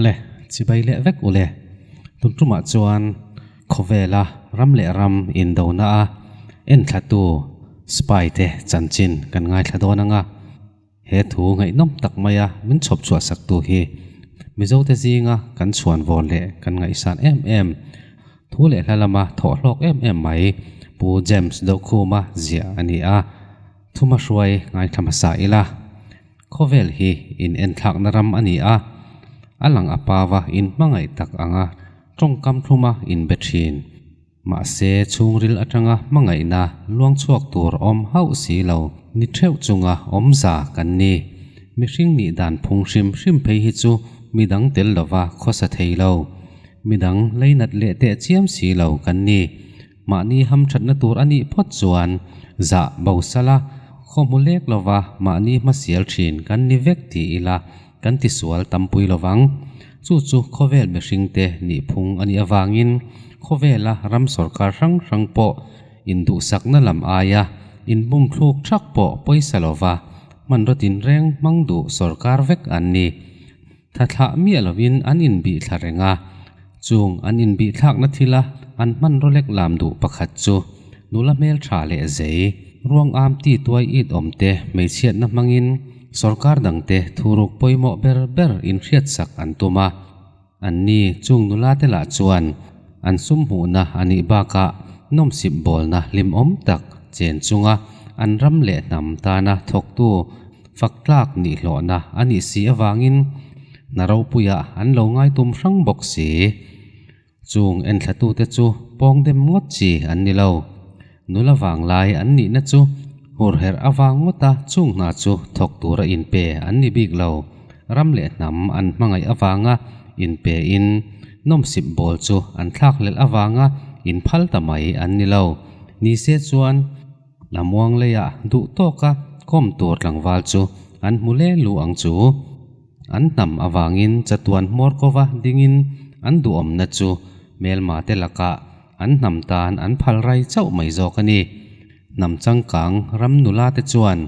Awle, chibai leh vek ule. Tun tumah chuan khawvela ram leh ram indona a enthlatu spy te chanchin kan ngaithla dawn anga. He thu ngaihnawm tak maia min chhawp chhuah saktu hi Mizote zinga kan chhuan vaw leh kan ngaihsan em em, thu leh hla lama thawh hlawk em em mai Pu James Dokhuma ziah a ni a, thuma hruai ngaithla hmasa ila. Khawvel hi in enthlakna ram a ni a, a lang a pava in hmangaih tak anga tawngkam thluma inbe thin. Mahse, chhungril atanga hmangaihna luang chhuak tur awm hauh si lo ni theuh chunga awmza kan ni. Mihring nih dan phung hrim hrim phei hi chu midang tel lova khawsa thei lo, midang leinat leh teh chiam si lo kan ni. Mahni hamthatna tur a nih phawt chuan zah bosala khaw hmu lek lova mahni hmasial thin kan ni vek ti ila kan tisual tampui lovang. Chu chu khawvel mihringte nihphung a nih avangin khawvela ram sorkar hrang hrang pawh induhsakna lam aia inbumthluk thak pawh pawisa lova hmanraw tinreng hmang duh sorkar vek an ni. Thathlah miah lovin an inbihthla reng a, chung an inbihthlakna thila an hmanraw lek lam duh pakhat chu nula hmeltha leh zei, ruang am ti tuai it awmte hmeichhiatna hmangin sorkar dangte thuruk pawimawh ber ber inhriatsak an tum a. Anni chung nula te lah chuan an sum hmuhna a nih bakah nawmsip bawlna hlimawm tak chen chunga an ram leh hnam tana thawktu fak tlak nihlawhna a nih si avangin hna ropuiah an lo ngaitum hrang bawk si. Chung enthlatute chu pawng dem ngawt chi an ni lo. Nula vanglai an nihna chu hurherh avang ngawta chung hna chu thawk tura inpe an ni bik lo. Ram leh hnam an hmangaih avanga inpe in nawmsip bawl chu an thlakhlelh avanga inphal ta mai an ni lo. Nise chuan Lamuang leiah duh tawka kawm tur tlangval chu an hmu le lu ang chu. An hnam avangin chatuan hmawr kova dingin an duhawmna chu hmelma te lakah an hnam tan an phal rai chauh mai zawk a ni. Hnam changkang ram nula te chuan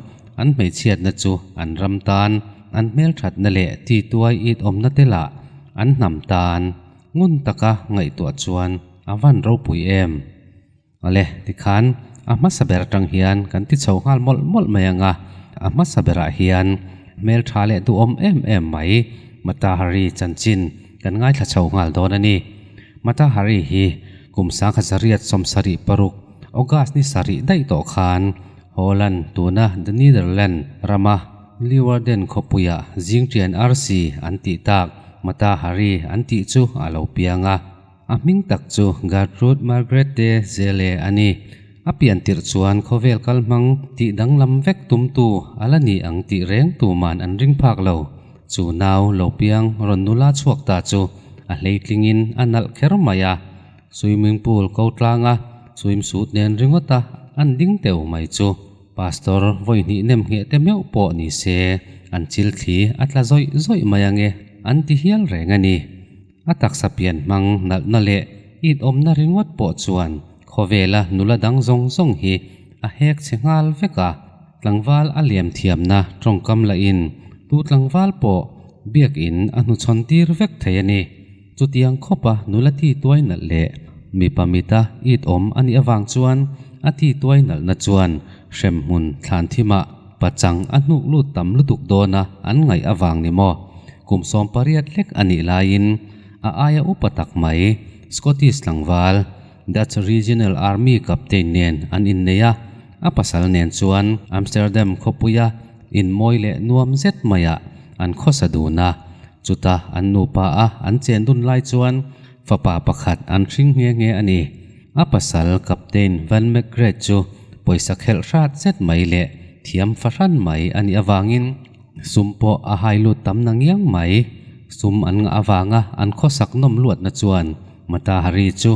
an hmeichhiatna chu an ram tan an hmelthatna leh ti tuai it awmna te lah an hnam tan ngun taka ngaihtuah chuan a van ropui em. Awle, tikhan a hmasa ber atang hian kan ti chho nghal mawlh mawlh mai ang a, a hmasa berah hian hmeltha leh duhawm em em mai Mata Hari chanchin kan ngaithla chho nghal dawn a ni. Mata Hari hi kum 1976 August ni sarih daih tawh khan Holland tuna The Netherland rama Leeuwarden khawpuiah zingṭian arsi an tih tak Mata Hari an tih chu a lo piang a. A hming tak chu Gertrude Margrethe Zelle a ni. A pian tirh chuan khawvel kal hmang tih danglam vek tumtu a la ni ang tih reng tuman an ring phak lo. Chu nau lo piang rawn nula chhuak ta chu a hleitlingin a nalh kher mai a. Swimming pool ko tlanga swimsuit nen ringawta an ding teu mai chu Pastor vawi hnih nem ngheh te meuh pawh ni se an chil thli a tla zawih zawih mai ange an ti hial reng a ni. A taksa pian hmang nalhna leh it awmna ringawt pawh chuan khawvela nula dang zawng zawng hi a hek chhe nghal vek a, tlangval a liam thiamna tawngkam lahin tu tlangval pawh biakin a hnuchhawn tir vek thei a ni. Chutiang khawpa nula ti tuai nalh leh mipa mita it awm a nih avang chuan a ti tuai nalhna chuan hremhmun thlan thimah pachang a hnuk lut tam lutuk dawna an ngaih avang ni maw? Kum 18 hlek a nih laiin a aia upa tak mai Scottish tlangval, Dutch Regional Army captain nen an innei a, a pasal nen chuan Amsterdam khawpuia inmawi leh nuam zet maiah an khawsa dun a. Chuta an nupa a an chen dun lai chuan fapa pakhat an hring nghe nghe a ni. A pasal Captain Van McGrath chu pawisa khelh hrat zet mai leh thiam fahran mai a nih avangin sum pawh a hai lut tam na ngiang mai. Sum an ngah avanga an khawsak nawm luatna chuan Mata Hari chu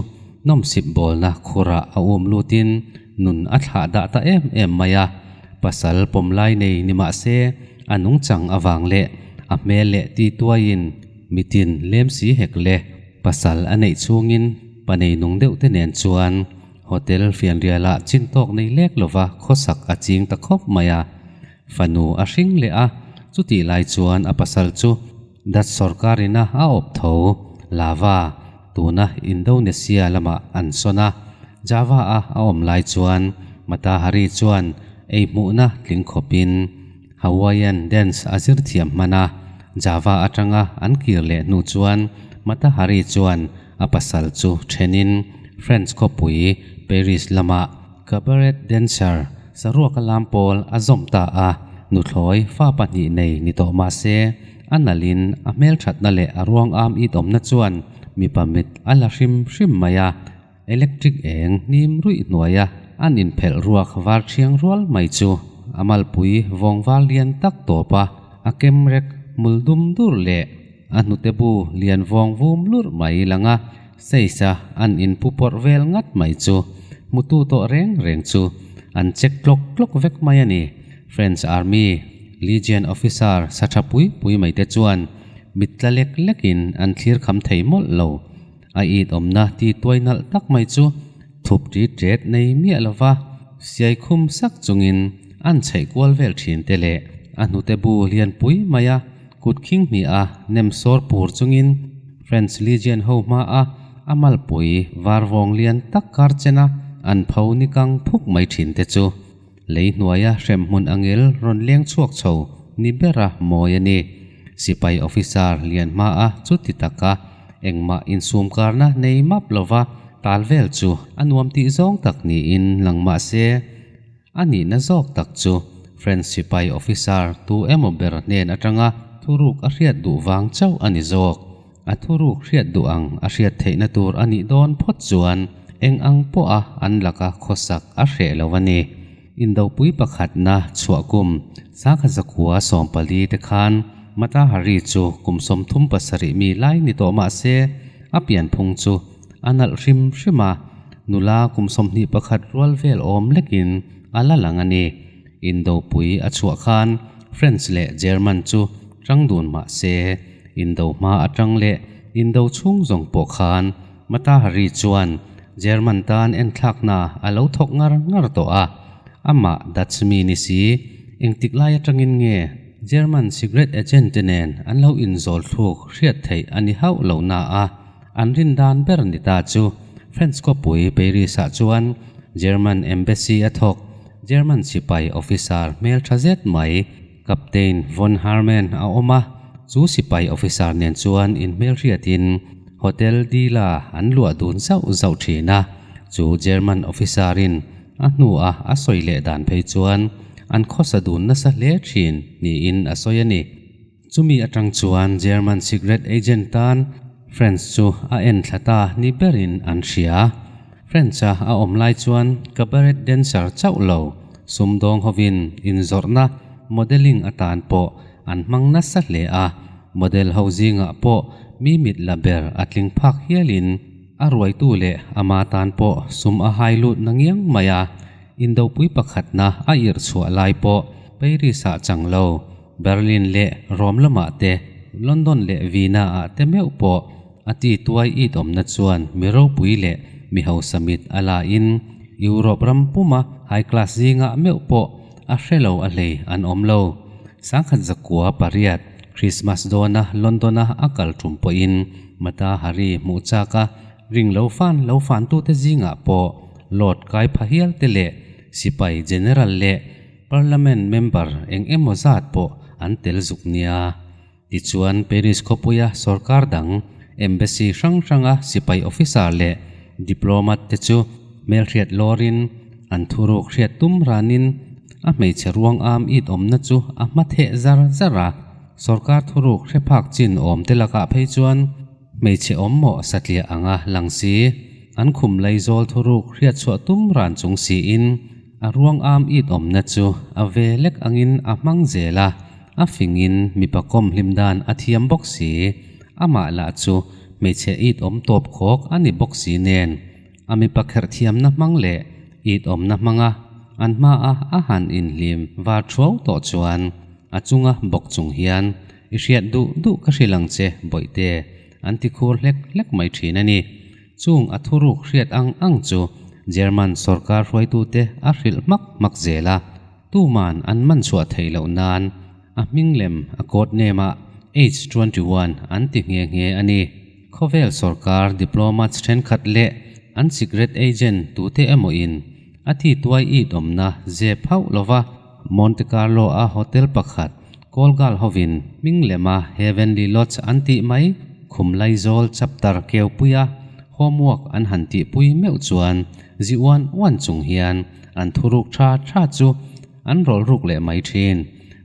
nawmsip bawlna khurah a um lutin nun a thlah dah ta em em mai a. Pasal pawmlai nei ni mah se a nungchang avang leh a hmel leh ti tuaiin mitin lem si hek le. Pasal a neih chhungin pa nei nung deuh te nen chuan hotel fianrialah chin tawk nei lek lova khawsak a ching ta khawp mai a. Fanu a hring leh a, chutih lai chuan a pasal chu Dutch sorkarina a awp tho Lava, tuna Indonesia lamah an sawn a. Java-a a awm lai chuan Mata Hari chuan ei hmuhna tling khawpin Hawaiian dance a zir thiam hman a. Java atanga an kir leh hnu chuan Mata Hari chuan a pasal chu thenin French khawpui Paris lamah Cabaret dancer saruaka lam pawl a zawm ta a, nuthlawi fa pahnih nei ni tawh mah se, a nalhin a hmelthatna leh a ruang am it awmna chuan mipa mit a la hrim hrim mai a, electric eng hnim ruih hnuaia an inphelh ruak var thiang rual mai chu a malpui vawng var lian tak tawp a, a kem rek hmul dum dur leh a hnute bu lian vawng vum lurh mai lang a, Seisa an inpu pawrh vel ngat mai chu hmutu tawh reng reng chu an check tlawk tlawk vek mai a ni. French Army Legion officer sa tha pui pui mai te chuan mit tla lek lekin an thlir kham thei mawlh lo. A it awmna ti tuai nalh tak mai chu thup ṭit ṭet nei miah lova siai khum sak chungin an chheih kual vel ṭhin te leh a hnute bu lian pui mai a kut khing hnih a nem sawr pur chungin French Legion ho hma a a malpui var vawng lian tak kar chena an pho ni kang phuk mai thin te chu lei hnuaia hrem hmun angel rawn leng chhuak chho ni bera mawi a ni. Sipai officer lian hma a chuti taka engmah insum karna nei map lova tal vel chu a nuam tih zawng tak niin lang mah se, A nihna zawk tak chu French sipai officer tu emaw ber hnen atanga thuruk a hriat duh vang chauh a ni zawk. A thuruk hriat duh ang a hriat theihna tur a nih dawn phawt chuan eng ang pawha an laka khawsak a hreh lo a ni. Indopui pakhatna chhuah kum Sangha zakua 14 te khan Mata Hari chu kum 37 mi lai ni tawh mah se a pianphung chu A nalh hrim hrim a, nula kum 21 rual vel awm lekin a la lang a ni. Indopui a chhuah khan French leh German chu tang dun mah se, Indo hma atang leh Indo chhung zawng pawh khan Mata Hari chuan German tan enthlakna a lo thawk ngar ngar tawh a. Amah Dutch mi ni si, engtik lai atangin nge German secret agent te nen an lo inzawl thluk hriat theih a ni hauh lo na a, An rin dan ber ni ta chu French khawpui Paris-ah chuan German Embassy a thawk. German sipai officer hmel tha zet mai Captain von Harmen a awm a, chu sipai officer nen chuan inhmelhriatin Hotel Dila an luah dun zauh zauh thin a. Chu German officer-in a hnua a sawi leh dan phei chuan an khawsa dun nasa hle thin niin a sawi a ni. Chumi atang chuan German secret agent tan French chu a en thla ta ni berin an hria. French-a a awm lai chuan cabaret dancer chauh lo, sumdawng hovin inzawrhna, modelling atan pawh an hmang nasa hle a, model ho zingah pawh mi mit la ber a tling phak hialin a ruaitu leh ama tan pawh sum a hai lut na ngiang mai a, indopui pakhatna a irh chhuah lai pawh Paris-ah chang lo. Berlin leh Rome lamah te, London leh Vienna-ah te meuh pawh a ti tuai it awmna chuan mi ropui leh mi hausa mit a la in Europe ram puma high class zingah meuh pawh a hre lo a hlei an awm lo. 1908 Christmas dawna London-a a kal tum pawhin Mata Hari hmuh chak a ring lo fan lo fantute zingah pawh Lord kai pha hial te leh sipai general leh Parliament member eng emaw zat pawh an tel zuk nia. Tichuan Paris khawpuia sorkar dang, embassy hrang hranga sipai officer leh diplomat te chu hmelhriat lawrin an thuruk hriat tum ranin a hmeichhe ruang am it awmna chu a hma theh zar zar a. Sorkar thuruk hre phak chin awm te lakah phei chuan Hmeichhe awm mawh satliah anga lang si, an khum laizawl thuruk hriat chhuah tum ran chung siin a ruang am it awmna chu a ve lek angin a hmang zel a, a fingin mipa kawm hlim dan a thiam bawk si, amah lah chu hmeichhe it awm tawp khawk a ni bawk si nen a mipa kherh thiamna hmang leh it awmna hmanga an hmaa a han inhlim var thuau tawh chuan a chunga bawk chung hian I hriat duh duh ka hrilh ang che, Bawihte, an ti khur hlek hlek mai thin a ni. Chung a thuruk hriat ang ang chu German sorkar hruaitute a hrilh hmak hmak zel a, tuman an man chhuah theih loh nan a hming lem a code name ah H 21 an ti nghe nghe a ni. Khawvel sawrkar diplomats thenkhat leh an secret agent tute emaw in a thi tuai it awmna zep hauh lova Monte Carlo a hotel pakhat Kolgal hovin hming lema Heavenly Lodge an tih mai khum Laizawl chapter keupuia homework an han tihpui meuh chuan zi uan uan chung hian an thuruk tha tha chu an rawlh ruk leh mai thin.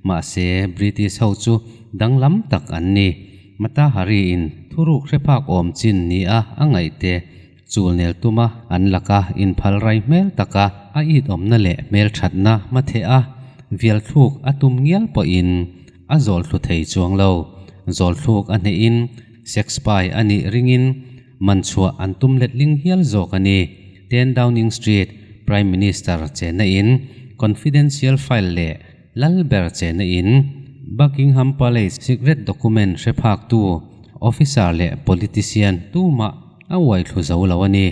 Mahse British ho chu danglam tak an ni. Mata Hari in thuruk hre phak awm chin nia a ngaihte chul nel tuma an laka inphal rai hmel taka a it awmna leh hmel thatna hmatheh a vial thluk a tum ngial pawhin a zawl thlu thei chuang lo. Zawl thluk a hnehin sex spy a nih ringin man chhuah an tum letling hial zawk a ni. Ten Downing Street Prime Minister chenna in confidential file leh Lal ber chena in Buckingham Palace secret document hre phaktu officer leh politician tumah a uai thlu zo lo a ni.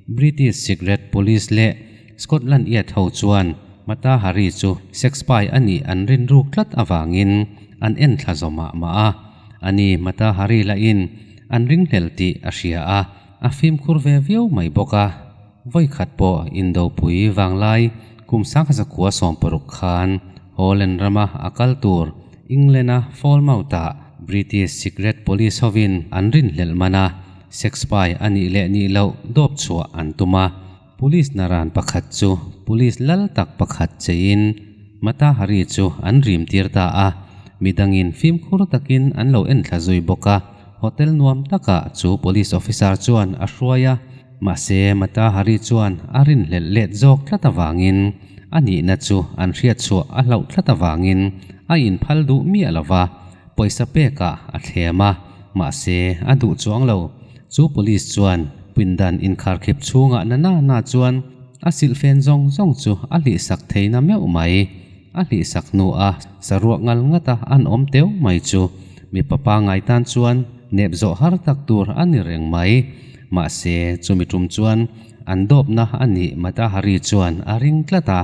British Secret Police leh Scotland Yard ho chuan Mata Hari chu sex spy a nih an rin ruk tlat avangin an en thla zaw mah mah a. Ani Mata Hari lahin an ringhlel tih a hria a, a fimkhur ve viau mai bawk a. Vawikhat pawh Indopui vanglai kum 1906 khan Holland rama a kal tur England-a Falmouth-ah British Secret Police hovin an rinhlelh man a, sex spy a nih leh nih loh dawp chhuah an tum a. Police naran pakhat chu police lal tak pakhat cheiin Mata Hari chu an rim tir ta a, midangin fimkhur takin an lo enthla zui bawk a. Hotel nuam takah chu police officer chuan a hruai a. Mahse, Mata Hari chuan a rinhlelh let zawk tlat avangin a nihna chu an hriatchhuah a hlauh tlat avangin a inphal duh miah lo va, pawisa pekah a thlem a, mahse a duh chuang lo. Chu police chuan pindan inkharkhip chhungah na na na chuan a silhfen zawng zawng chu a hlihsak theina meuh mai. A hlihsak hnu a saruak ngal ngata an awm teuh mai chu mipa pangai tan chuan nep zawh har tak tur a ni reng mai. Mahse, chumi tum chuan an dawpna a nih Mata Hari chuan a ring tlat a,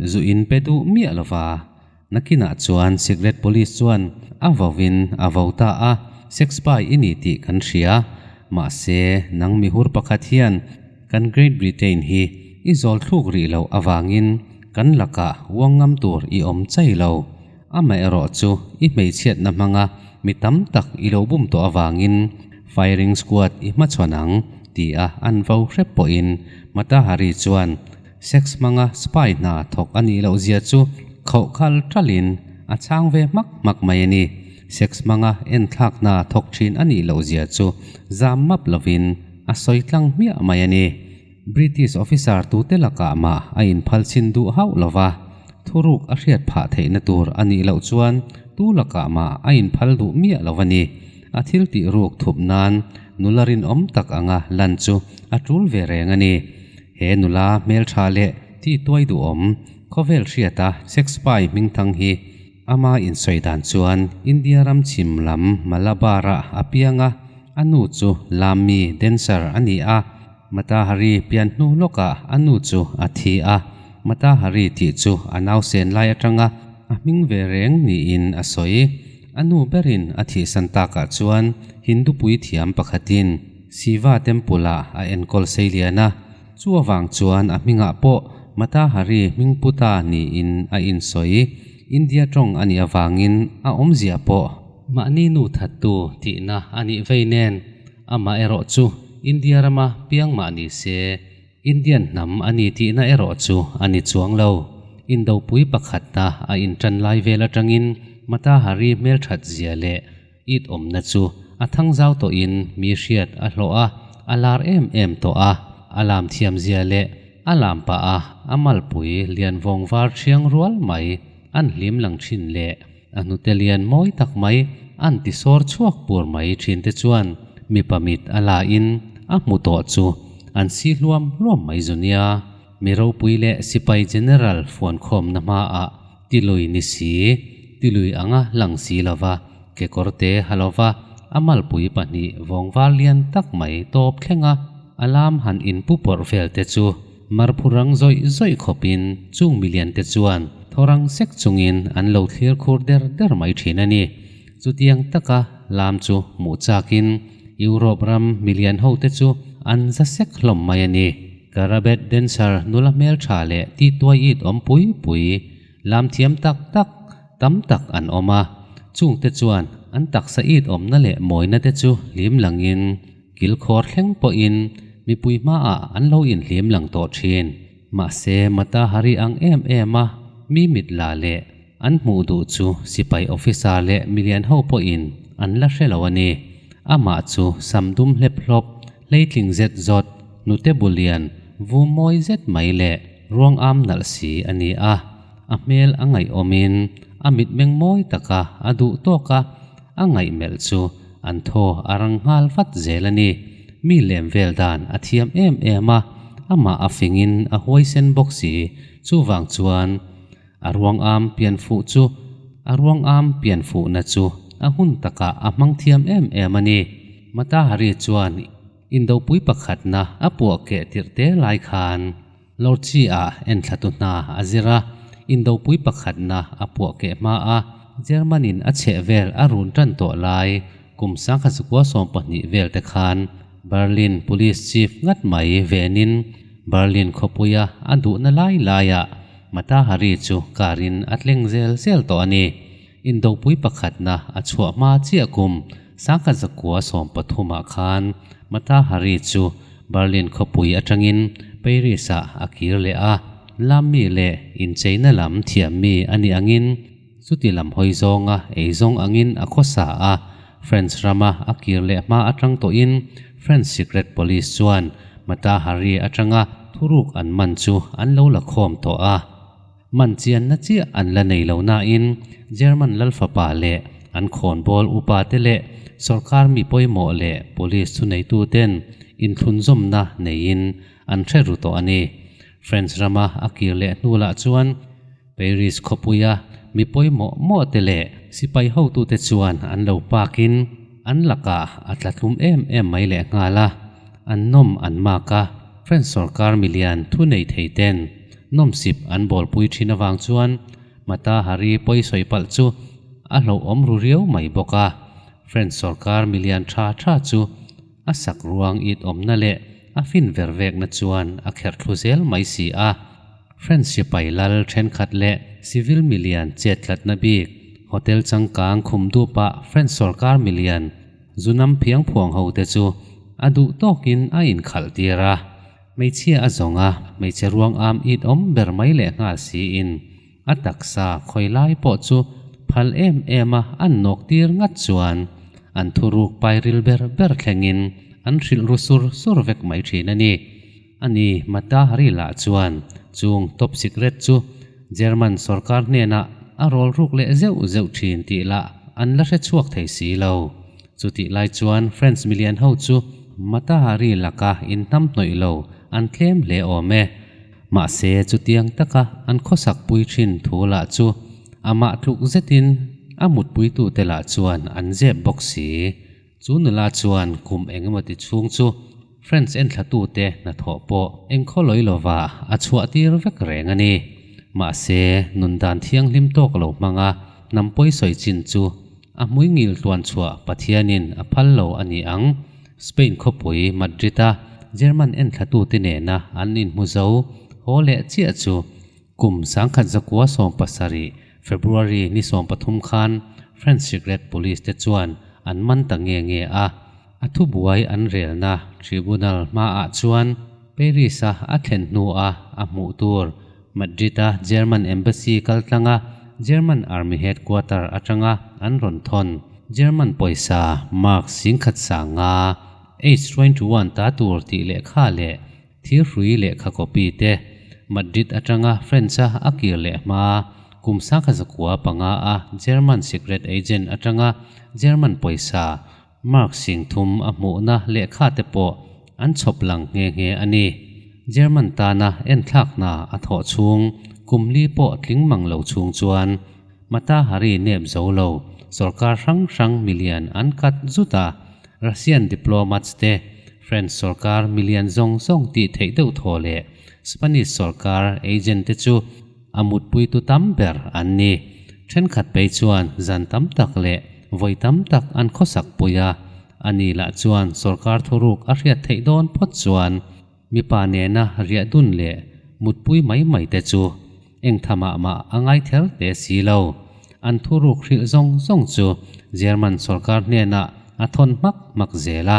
zu in pe duh miah lo va. Nakinah chuan Secret Police chuan a vauin a vo ta a, Sex spy i ni tih kan hria. Mahse, nang mihur pakhat hian kan Great Britain hi i zawl thluk rih loh avangin kan lakah uang ngam tur i awm chai lo. Amaherawh chu i hmeichhiatna hmanga mi tam tak i lo bum tawh avangin firing squad i hmachhawn ang ti a an vo hrep pawhin Mata Hari chuan sex hmanga spy hna thawk a nih loh zia chu khauh khal talin a chhang ve hmak hmak mai a ni. Sex hmanga enthlak hna thawk thin a nih loh zia chu zam map lovin a sawi tlang hmiah mai a ni. British officer tute lakah mah a inphal chhin duh hauh lo va, thuruk a hriat phah theihna tur a nih loh chuan tu lakah mah a inphal duh miah lo a ni. A thil tih ruk thup nan nula rinawm tak anga lan chu a tul ve reng a ni. He nula hmeltha leh tihtuai duhawm khawvel hriata sex spy hmingthang hi Ama insawi dan chuan India ram chhim lam Malabar-ah a piang a, a nu chu Lami dancer a ni a. Mata Hari pian hnu lawkah a nu chu a thi a, Mata Hari tih chu a nausen lai atanga a hming ve reng niin a sawi. A nu berin a thihsan takah chuan Hindu puithiam pakhatin Shiva Temple-ah a enkawl seilian a. Chu avang chuan a hmingah pawh Mata Hari hming puta niin a insawi. India tawng a nih avangin a awmzia pawh mahni nu thattu tihna a nih vei nen amah erawh chu India rama piang mah ni se Indian hnam a ni tihna erawh chu a ni chuang lo. Indopui pakhatna a intan lai vel atangin Mata Hari hmelthat zia leh It awmna chu a thang zau tawhin mi hriat a hlawh a, a lar em em tawh a. A lam thiam zia leh a lam pah a a malpui lian vawng var thiang rual mai an hlim lang thin leh a hnute lian mawi tak mai an ti sawr chhuak pur mai thin te chuan mipa mit a la in a hmu tawh chu an si hluam hluam mai zu nia. Mi ropui leh sipai general fuankhawmna hmaah Tilui ni si, tilui anga lang si lova, kekawr te ha lova, a malpui pahnih vawng var lian tak mai tawp thleng a, a lam han inpu pawrh vel te chu marphu rang zawih zawih khawpin chung milian te chuan thaw rang sek chungin an lo thlir khur der der mai thin a ni. Chutiang taka lam chu hmuh chakin Europe ram milian hote chu an za sek hlawm mai a ni. Karabet dancer nula hmeltha leh tihtuai it awm pui pui, lam thiam tak tak tam tak an awm a. Chungte chuan an taksa it awmna leh mawina te chu hlim langin kilkhawr thleng pawhin mipui hmaah an lo inhlim lang tawh thin. Mahse Mata Hari ang em em a mi mit la leh an hmuh duh chu sipai officer leh milian ho pawhin an la hre lo a ni. Amah chu sam dum hlep hlawp, hleitling zet zawt, hnute bu lian, vu mawi zet mai leh ruang am nalh si a ni a. A hmel a ngaihawmin a mitmeng mawi taka a duh tawk a, a ngaihmelh chu an thaw a rang nghal vat zel a ni. Mi lem vel dan a thiam em em a, amah a fingin a huaisen bawk si. Chuvang chuan a ruang am pian fuh chu a ruang am pian fuhna chu a hun takah a hmang thiam em em a ni. Mata Hari chuan indopui pakhatna a puah keh tirh te lai khan Lorchi-ah enthlatu hna a zir a, indopui pakhatna a puah keh hma a, German-in a chheh vel a run tan tawh lai kum 1920 vel te khan Berlin Police Chief ngat mai venin Berlin khawpuia a duhna lai laiah Mata Hari chu car-in a tleng zel zel tawh a ni. Indopui pakhatna a chhuah hma chiah kum 1913-ah khan Mata Hari chu Berlin khawpui atangin Paris-ah a kir leh a, lammi leh incheina lam thiammi a nih angin chuti lam hawi zawnga ei zawng angin a khawsa a. French rama a kir leh hma atang tawhin French Secret Police chuan Mata Hari atanga thuruk an man chu an lo la khawm tawh a. Man chianna chiah an la nei lo nain German lal fapa leh an khawnbawl upa te leh sorkar mi pawimawh leh police thuneituten inthlunzawmna neiin an hre ru tawh a ni. French rama a kir leh hnu lah chuan Paris khawpuia mi pawimawh mawh te leh sipai hotute chuan an lo pakin an lakah a tlatlum em em mai lehnghal a, an nawm an mak a. French sorkar milian thunei thei ten nawmsip an bawlpui thin avang chuan Mata Hari pawi sawi palh chu a hlauhawm ru riau mai bawk a. French sorkar milian tha tha chu a sak ruang it awmna leh a fin ver vekna chuan a kherh thlu zel mai si a. French sipai lal thenkhat leh civil milian chet tlatna bik hotel changkang khum dupa French sorkar milian Zunam phiang phuang ho te chu a duh tawkin a inkhalh tir a, hmeichhia a zawng a, hmeichhe ruang am it awm ber mai leh nghal siin a taksa khawi lai pawh chu phal em em a an nawk tir ngat chuan an thuruk pairil ber ber thlengin an hrilh ru sur sur vek mai thin a ni. Ani Mata Hari lah chuan chung top secret chu German sorkar hnenah a rawl ruk leh zeuh zeuh thin tih lah an la hre chhuak thei si lo. Chutih lai chuan French milian ho chu Mata Hari laka inhnamhnawih lo an tlem hle awm e. Mahse chutiang taka an khawsak pui thin thu lah chu amah tluk zetin a mutpuitute lah chuan an zep bawk si. Chu nula chuan kum eng emaw ti chhung chu French enthlatute hnathawh pawh engkhaw lawi lova a chhuah tir vek reng a ni. Mahse, nun dan thianghlim tawk lo hmanga hnam pawi sawi chin chu a hmui ngil tluan chhuah Pathianin a phal lo a ni ang. Spain khawpui Madrid-a German enthlatute nena an inhmu zo haw leh chiah chu Kum 1917 February ni 13 khan French Secret Police te chuan an man ta nge nge a, a thubuai an relna tribunal hmaah chuan Paris-a a thlen hnua a hmuh tur Madrid-a German Embassy kaltlanga German Army Headquarter atanga an rawn thawn German pawisa mark 10,500 H21 ta tur tih lehkha leh Thirhrui lehkha copy te Madrid atanga French-a a kir leh hma kum 1905 a German secret agent atanga German pawisa mark 30,000 a hmuhna lehkha te pawh an chhawp lang nghe nghe a ni. German tana enthlak hna a thawh chhung kum li pawh tling mang lo chhung chuan Mata Hari nep zo lo sorkar hrang hrang milian an kat zut a, Russian diplomats te French sorkar milian zawng zawng tih theih deuh thaw leh Spanish sorkar agent te chu a mutpuitu tam ber an ni. Thenkhat phei chuan zan tam tak leh. vawi tam tak an khawsak pui a, ani lah chuan sawrkar thuruk a hriat theih dawn phawt chuan mipa nena riah dun leh mutpui mai mai te chu eng thamah mah a ngai ther te si lo. An thuruk hrilh zawng zawng chu German sawrkar hnenah a thawn hmak hmak zel a,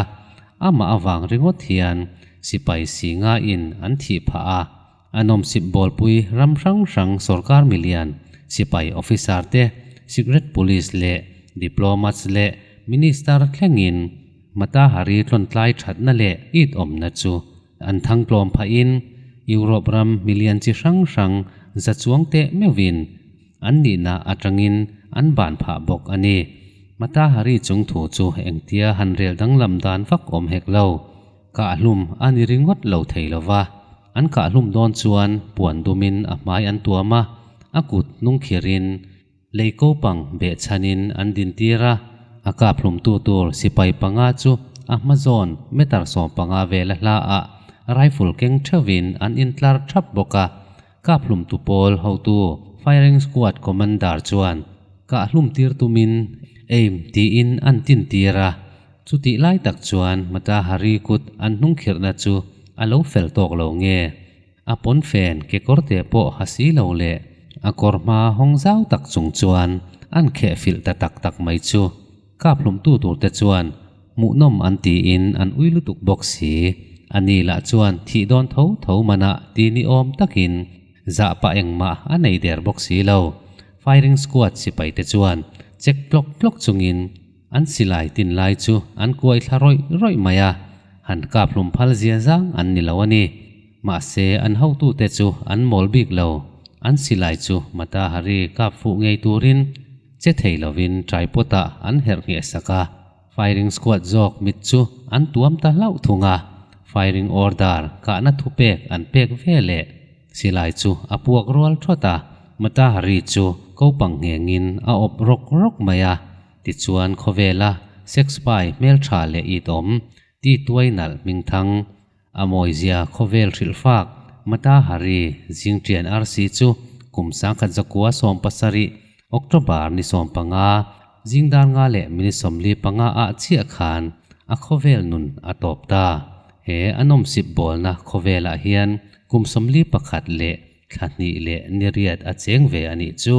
amah avang ringawt hian sipai singa in an thih phah a. A nawmsip bawlpui ram hrang hrang sawrkar milian, sipai officer te, secret police leh diplomats leh minister thlengin Mata Hari tlawntlai thatna leh it awmna chu an thangtlawm phahin Europe ram milian chi hrang hrang za chuang teh meuhin an nihna atangin an ban phah bawk a ni. Mata Hari chung thu chu engtia han rel danglam dan vak awm hek lo. Kahhlum a ni ringawt lo thei lo va, an kahhlum dawn chuan puan dumin a hmai an tuam a, a kut hnung khirin lei ko pang behchhanin an dintir a, a kaphlumtu tur sipai panga chu a hma zawn meter 15 vela hla ah rifle keng theuhin an intlar thap bawk a, kaphlumtu pawl hotu firing squad commander chuan kahhlum tir tumin aim tiin an tin tir a, chutih lai tak chuan Mata Hari kut an hnung khirhna chu a lo fel tawk lo nge. A pawnfen kekawr te pawh ha si lo leh a kawr hma hawng zau tak chung chuan an kheh filh ta tak tak mai chu. Kaphlumtu tur te chuan hmuhnawm an tiin an ui lutuk bawk si. Ani lah chuan thih dawn tho tho manah ti ni awm takin zah pah engmah a nei der bawk si lo. Firing squad sipai te chuan chek tlawk tlawk chungin an silai tin lai chu an kuai thla rawih rawih mai a, han kaphlum phal zia zang an ni lo a ni. Mahse an hotute chu an mawl bik lo, an silai chu Mata Hari kap fuh ngei turin che thei lovin tripod ah an herh ngheh sak a, firing squad zawk mit chu an tuam ta hlauh thung a, firing order kahna thupek an pek ve leh silai chu a puak rual thawt a, Mata Hari chu kopang nghengin a awp rawk rawk mai a, tichuan khawvela sex spy hmeltha leh it awm ti tuai nalh hmingthang. A mawizia khawvel hrilhfak Mata Hari zingṭian arsi chu kum 1917 October ni 15 zingdar nga leh minute 45 ah chiah khan a khawvel nun a tawp ta. He a nawmsip bawlna khawvelah hian kum 41 leh thla hnih leh ni riat a cheng ve a nih chu.